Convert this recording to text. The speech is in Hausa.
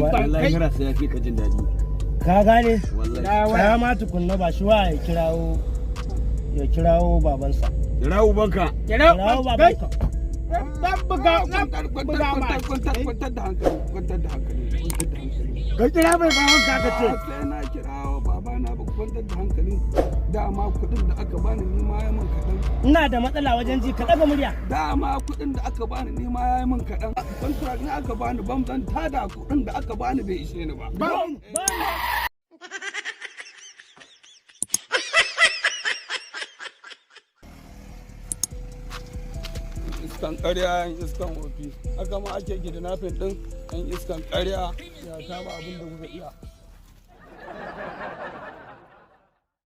Wallahi har sai ya fi ka jin daɗi. Ka gane? Wallahi. Tsaya ma tukunna, ba shi wa ya kirawo, ya kirawo babansa. Kira ubanka. Kirawo babanka. Dan buga, dan buga ma. Kwantar, kwantar da hankali, kwantar da hankali, kwantar da hankali. Ka kira mai babanka ka ce. Sai na kira babana ba, kwantar da hankali. Dama kuɗin da aka bani ni ma ya min kaɗan. Ina da matsala wajen ji, ka ɗaga murya. Dama kuɗin da aka bani ni ma ya min kaɗan. Contract ne aka bani bam, zan tada, kuɗin da aka bani bai ishe ni ba. Bam. Iskan ƙarya, yan iskan wofi, haka ma ake kidnapping ɗin, yan iskan ƙarya ya saba abin da kuka iya.